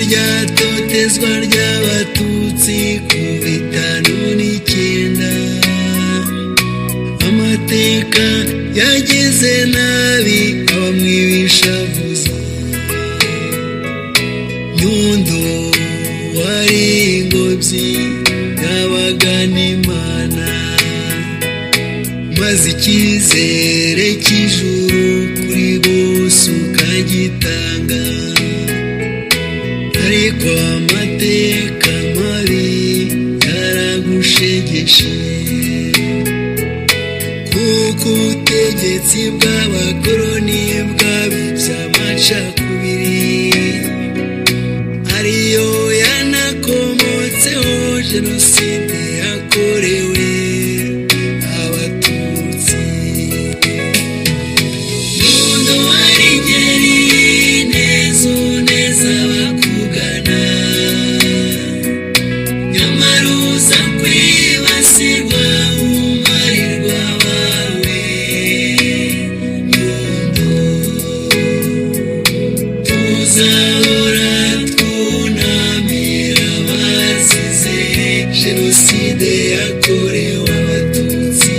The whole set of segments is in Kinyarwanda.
Rya totezwa ry'Abatutsi kuva 59, amateka yagize nabi abamwibishavuza. Nyundo wari ingobyi y'abagana Imana, maze icyizere cy'ijuru kuri bose ukagitanga, ariko amateka mabi yaragushegeshe, kuko ubutegetsi bw'abakoroni bwabibye amacakubiri, ariyo yanakomotseho Jenoside yakorewe Abatutsi. Nyundo wari ingeri neza, uneza bakugana, nyamara uza kwibasirwa umarirwa wawe. Nyundo, tuzahora twunamira abazize Jenoside yakorewe Abatutsi.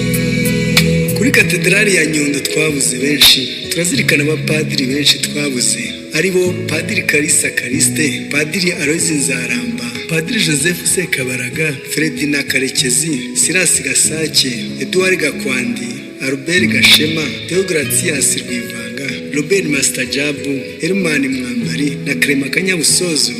Kuri Katedrali ya Nyundo twabuze benshi. Turazirikana abapadiri benshi twabuze, ari bo Padiri Kalisa Kariste, Padiri Aloyizi Nzaramba, Padiri Joseph Sekabaraga, Feredina Karekezi, Sirasi Gasake, Eduard Gakwandi, Albert Gashema, Deogratias Rwivanga, Robert Mastajabu, Herman Mwambari na Clement Kanyabusozo.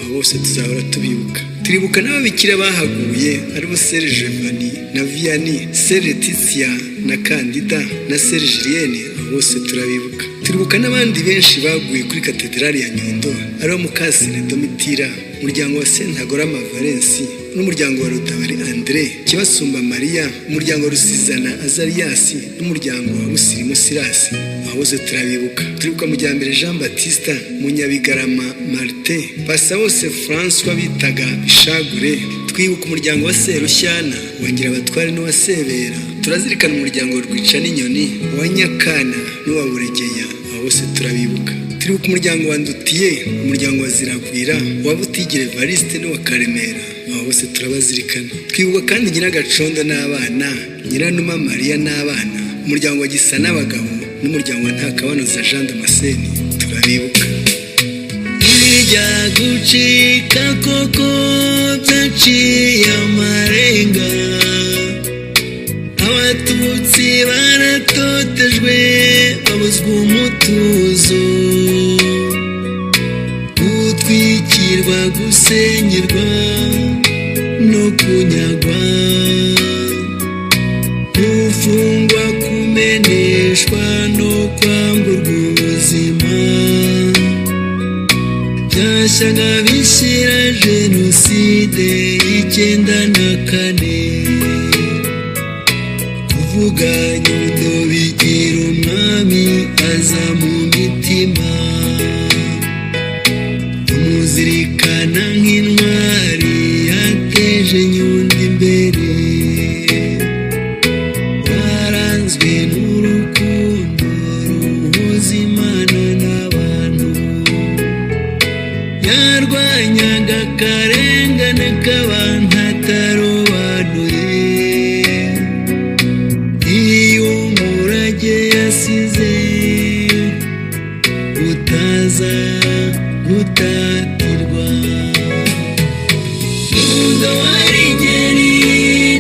Abo bose tuzahora tubibuka. Turibuka n'ababikira bahaguye, aribo Serge Vani na Vianney, Sœur Letitia na Kandida na Sœur Julienne. Abo bose turabibuka. Turibuka n'abandi benshi baguye kuri Katedrali ya Nyundo, aribo Mukasine Domitira, umuryango wa Sentagorama Valensi n'umuryango wa Rutabari Andre, Kibasumba Mariya, umuryango wa Rusizana Azariyasi n'umuryango wa Busirimu Sirasi. Abo bose turabibuka. Turibuka Mujyambere Jean Batista, Munyabigarama Martin, Basabose François bitaga Bishagure. Twibuka umuryango wa Serushyana, wa Ngirabatware n'uwa Sebera. Turazirikana umuryango wa Rwica n'inyoni, uwa Nyakana n'uwa Buregeya. Abo bose turabibuka. Turibuka umuryango wa Ndutiye, umuryango wa Ziragwira, uwa Butigire Evariste n'uwa Karemera. Abo bose turabazirikana. Twibuka kandi Nyiragacondo n'abana, Nyiranuma Mariya n'abana, umuryango wa Gisa n'abagabo n'umuryango wa Ntakabanoza Jean Damascene. Turabibuka. Ibijya gucika koko byaciye amarenga. Abatutsi baratotejwe, babuzwa umutuzo, gutwikirwa, gusenyerwa no kunyagwa, gufungwa, kumeneshwa no kwamburwa ubuzima. Byashyaga bishyira Jenoside 94. Kuvuga Nyundo bigira umwami aza mu mitima, tumuzirikana nk'intwari yateje Nyundo imbere, waranzwe n'urukundo ruhuza Imana n'abantu, yarwanyaga akarengane k'abantu atarobanuye. Iyo umurage yasize utaza gutatirwa. Nyundo wari ingeri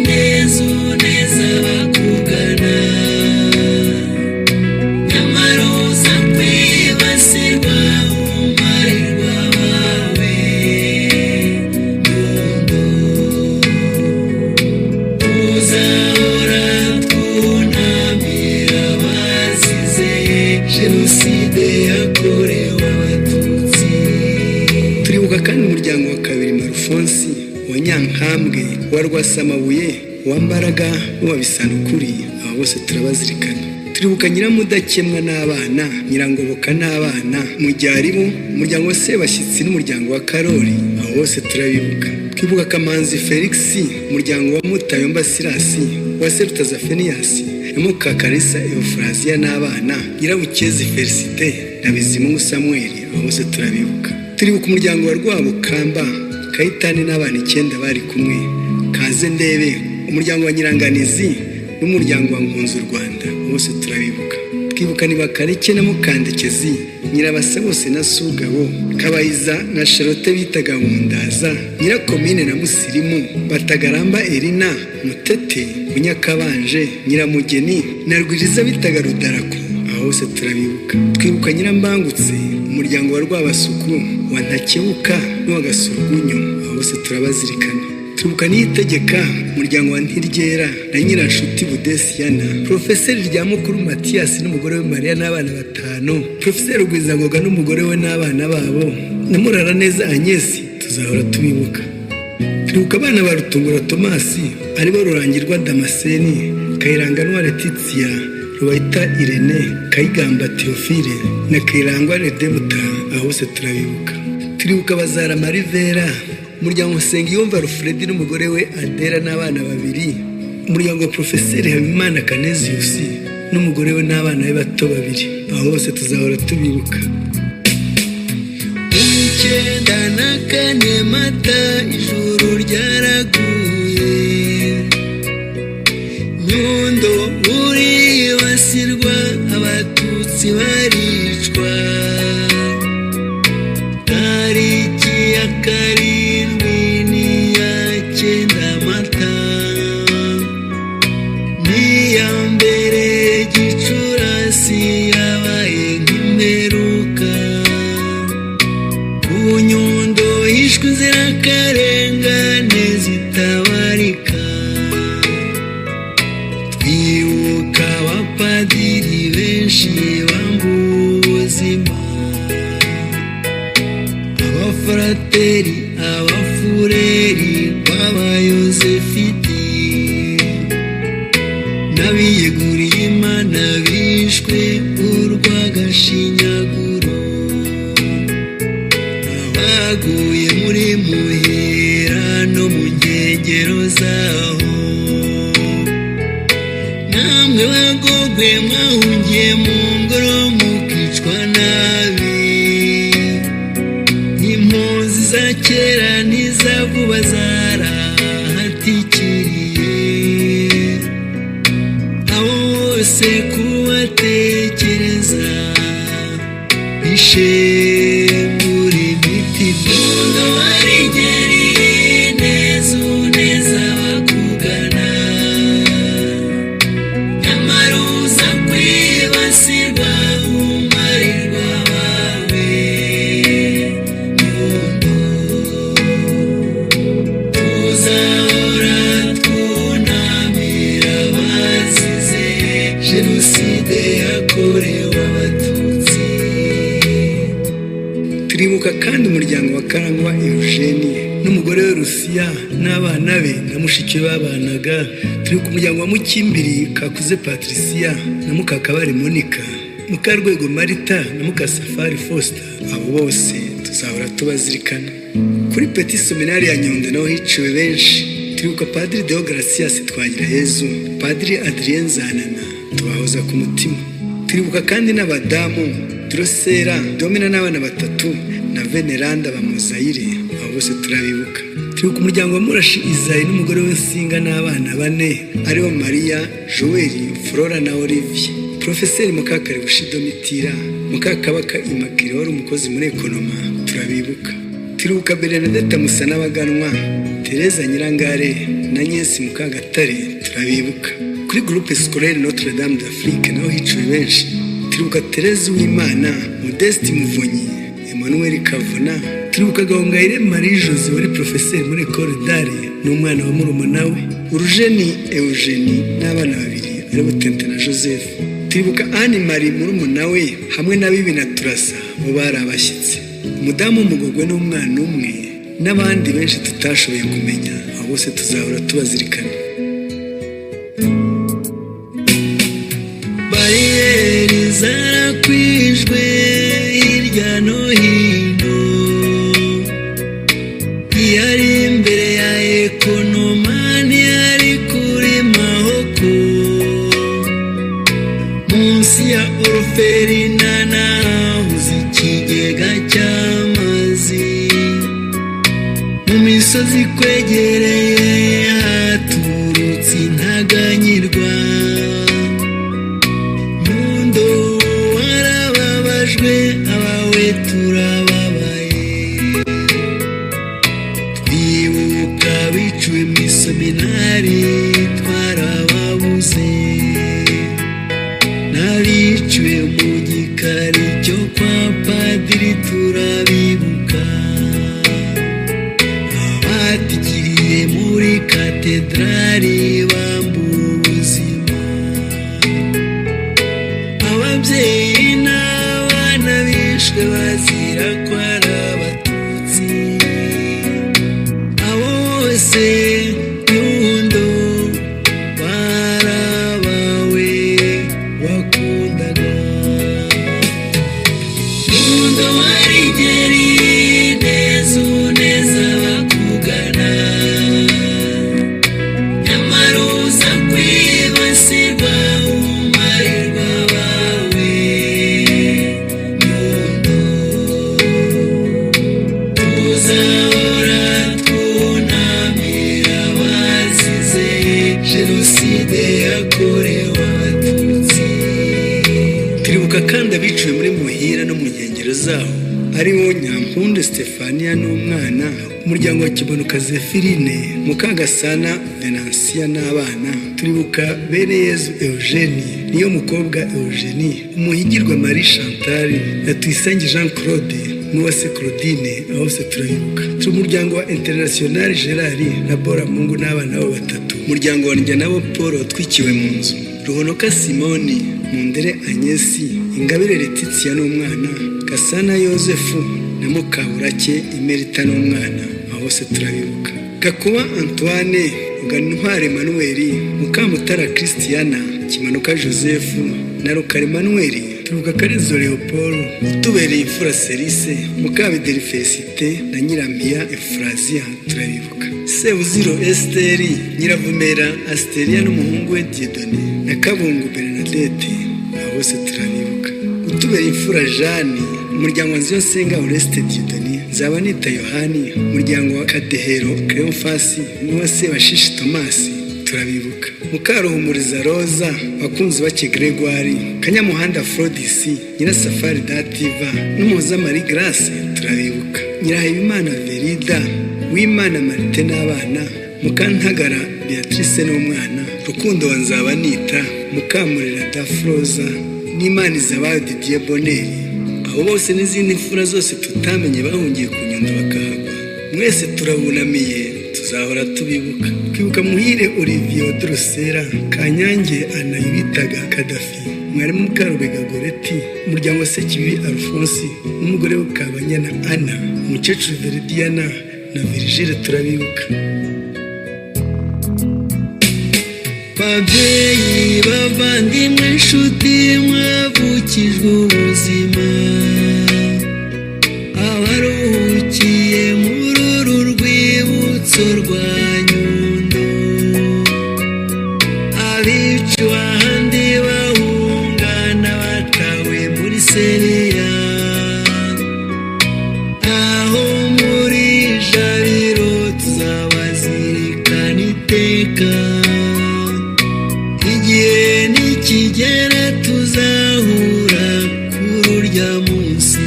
neza, uneza bakugana, nyamara uza kwibasirwa umarirwa wawe. Nyundo, tuzahora twunamira abazize Jenoside yakorewe Abatutsi. Turibuka kandi umuryango wa Kabiri Marufonsi, wa Nyankambwe, wa Rwasamabuye, wa Mbaraga n'uwa Bisanukuri. Aba bose turabazirikana. Turibuka Nyiramudakemwa n'abana, Nyirangoboka n'abana, Mujyaribu, umuryango wa Sebashyitsi n'umuryango wa Karori. Abo bose turabibuka. Twibuka Kamanzi Felix, umuryango wa Mutayomba Sirasi, wa Serutaza Feniyasi na Mukakarisa Eufrasia n'abana, Nyirabukezi Felicite na Bizimungu Samuel. Abo bose turabibuka. Turibuka umuryango wa Rwabukamba Kayitani n'abana 9 bari kumwe, Kaze Ndebe, umuryango wa Nyiranganizi n'umuryango wa Nkunzi u Rwanda, bose turabibuka. Twibuka Nibakareke na Mukandekezi, Nyirabasa bose na Sugabo, Kabayiza na Charlotte bitaga Bundaza, Nyirakomine na Musirimu, Batagaramba Erina, Mutete, Munyakabanje, Nyiramugeni na Rwiriza bitaga Rudarako, aho hose turabibuka. Twibuka Nyirambangutse, umuryango wa Rwabasuku, wa Ntakebuka n'uwa Gasurugunyu, aho hose turabazirikana. Twibuka Niyitegeka, umuryango wa Ntiryera na Nyiranshuti Budesiyana, Profeseri Ryamukuru Matiyasi n'umugore we Mariya n'abana 5, Profeseri Rugwizangoga n'umugore we n'abana babo, na Muraraneza Agnès, tuzahora tubibuka. Turibuka abana ba Rutungura Tomasi, aribo Rurangirwa Damascene, Kayiranganwa Letitia, Rubayita Irene, Kayigamba Theophile na Kayirangwa Redebuta, aho hose turabibuka. Turibuka Bazara Marivera, umuryango Nsengiyumva Alfred n'umugore we Adela n'abana 2, umuryango wa Profeseri Habimana Canesius n'umugore we n'abana be bato 2, aho hose tuzahora tubibuka. Mu 94 Mata ijuru ryaraguye, Nyundo uribasirwa, Abatutsi baricwa. Tariki ya 7 n'iya 9 Mata n'iya 1 Gicurasi yabaye nk'imperuka. Ku Nyundo hishwe inzirakarengane zitabarika. Twibuka abapadiri benshi bambuwe ubuzima, abafarateri, abafureri b'abayozefiti n'abiyeguriye Imana bishwe urw'agashinyaguro, abaguye muri Muhira no mu nkengero zaho. Namwe bagogwe mwahungiye mu ngoro mukicwa nabi, impunzi za kera n'iza vuba zarahatikiriye. Abo bose kubatekereza bishengura imitima. Warigeri neza uneza bakugana, nyamara uza kwibasirwa umarirwa bawe. Nyundo tuzahora twunamira abazize Jenoside yakorewe Abatutsi. Turibuka kandi umuryango wa Karangwa Eugenie n'umugore we Rusiya n'abana be na mushiki we babanaga. Turibuka umuryango wa Mukimbiri Kakuze Patricia na Mukakabari Monica, Mukarwego Marita na Mukasafari Faustin, abo bose tuzahora tubazirikana. Kuri Petit Seminari ya Nyundo naho hiciwe benshi. Turibuka Padiri Deo Gracias Twagirayezu, Padiri Adrien Zanana, tubahoza ku mutima. Turibuka kandi n'abadamu Drosera Domina n'abana 3 na Veneranda Bamuzayire, abo bose turabibuka. Turibuka umuryango wa Murashi Izayi n'umugore we Nsinga n'abana 4, aribo Mariya, Joel, Flora na Olivier. Profeseri Mukakarebushi Domitira, Mukakabaka Immaculée wari umukozi muri Ekonoma, turabibuka. Turibuka Bernadette Musanabaganwa, Tereza Nyirangare na Agnes Mukagatare, turabibuka. Kuri Groupe Scolaire Notre Dame d'Afrique naho hiciwe benshi. Turibuka Tereza Uwimana, Modeste Muvunyi, Emmanuel Kavuna. Turibuka Gahongayire Marie Jose wari profeseri muri Ecole d'Art n'umwana wa murumuna we, Urujeni Eugenie n'abana 2 aribo Tente na Joseph. Turibuka Anne Marie murumuna we hamwe na Bibi na Turasa, bo bari abashyitsi, umudamu w'umugogwe n'umwana umwe, n'abandi benshi tutashoboye kumenya, abo bose tuzahora tubazirikana. Bariyeri zarakwijwe hirya no hino, iyari imbere ya Ekonoma ntiyari kuri Mahoko, munsi ya Oroferina nahuze ikigega cy'amazi. misozi ikwegereye haturutse intaganyirwa. Nyundo warababajwe, abawe turababaye. Twibuka biciwe mu iseminari, twarababuze, n'abiciwe mu gikari cyo kwa padiri turabibuka, abatikiriye muri katedrali bambuwe ubuzima, ababyeyi n'abana bishwe bazira ko ari Abatutsi. Abo bose Nyundo barabawe wakundaga. Nyundo warigeri neza uneza bakugana, nyamara uza kwibasirwa umarirwa bawe. Nyundo tuzahora twunamira abazize Jenoside yakorewe Abatutsi. Turibuka kandi abiciwe muri Muhira no mu nkengero zaho, aribo Nyampundu Stefania n'umwana, umuryango wa Kibonuka Zephirine, Mukagasana Venansia n'abana. Turibuka bene Yezu Eugenie, niyo mukobwa Eugenie, Umuhigirwa Marie Chantal na Tuyisenge Jean Claude n'Uwase Claudine, aho hose turabibuka. Turi umuryango wa International Gerard na Bora Mungu n'abana babo batatu, umuryango wa Nabo Paul watwikiwe mu nzu, Ruhonoka Simoni, Mundere Agnesi, Ingabire Letitia n'umwana, Gasana Yosefu na Mukaburake Emerita n'umwana, aho hose turabibuka. Gakuba Antoine, Ruganintwari Emmanuel, Mukamutara Christiana, Kimanuka Joseph na Rukara Emmanuel. Turibuka Karezo Leopold, utubereye imfura Cerise, Mukabideri Felicite na Nyiramiya Euphrasia, turabibuka. Sebuziro Esteri, Nyiravumera Asteria n'umuhungu we Dieudonné na Kabungu Bernadette, abo bose turabibuka. Utubera imfura Jeanne, umuryango wa Nziyonsenga Oreste Dieudonné, Nzabanita Yohani, umuryango wa Kadehero Cleophas n'uwa Sebashishi Thomas, turabibuka. Mukaruhumuriza Roza, bakunzi bake Gregoire, Kanyamuhanda Afrodisi, Nyirasafari Dativa n'Umuhoza Marie Grace, turabibuka. Nyirahayimana Verida, Wimana Marite n'abana, Mukantagara Beatrice n'umwana, Rukundo wa Nzabanita, Mukamurera Dafroza n'Imana Izabayo Didier Bonheur, abo bose n'izindi mfura zose tutamenye bahungiye ku Nyundo bakahagwa, mwese turabunamiye, tuzahora tubibuka. Twibuka Muhire Olivier Drosera, Kanyange anayibitaga Kadafi, mwarimu Mukarubega Goreti, umuryango Sekibi Alphonse n'umugore we Kabanyana Anna, umukecuru Veridiana na Virgile, turabibuka. Babyeyi, bavandimwe, nshuti mwavukijwe ubuzima, abaruhukiye muri uru rwibutso rwa Nyundo, abiciwe ahandi bahungana batawe muri Seriya, aho muri Jabiro tuzabazirikana iteka. Igihe nikigera tuzahura kuri urya munsi.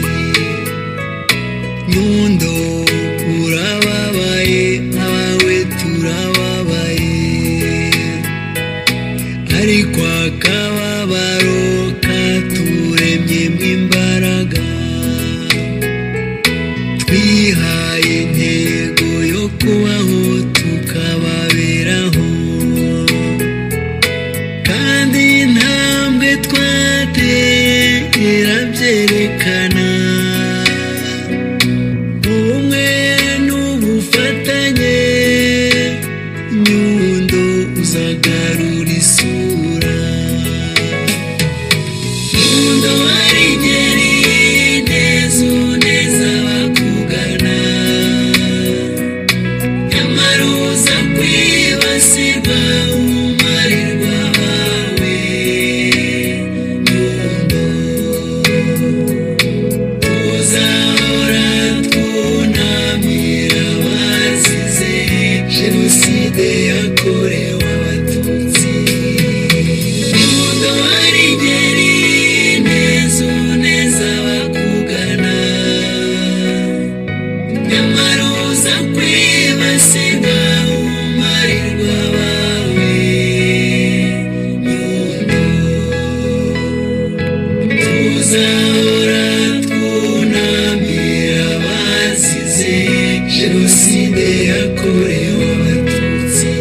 Nyundo urababaye, abawe turababaye, ariko akababaro katuremyemo imbaraga. Twihaye intego yo kubaho tukababeraho, kandi intambwe twateye irabyerekana. Ubumwe n'ubufatanye, Nyundo uzagarura isura. Nyundo warigeri neza uneza bakugana. Abazize Jenoside yakorewe Abatutsi.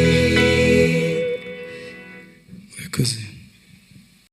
Murakoze.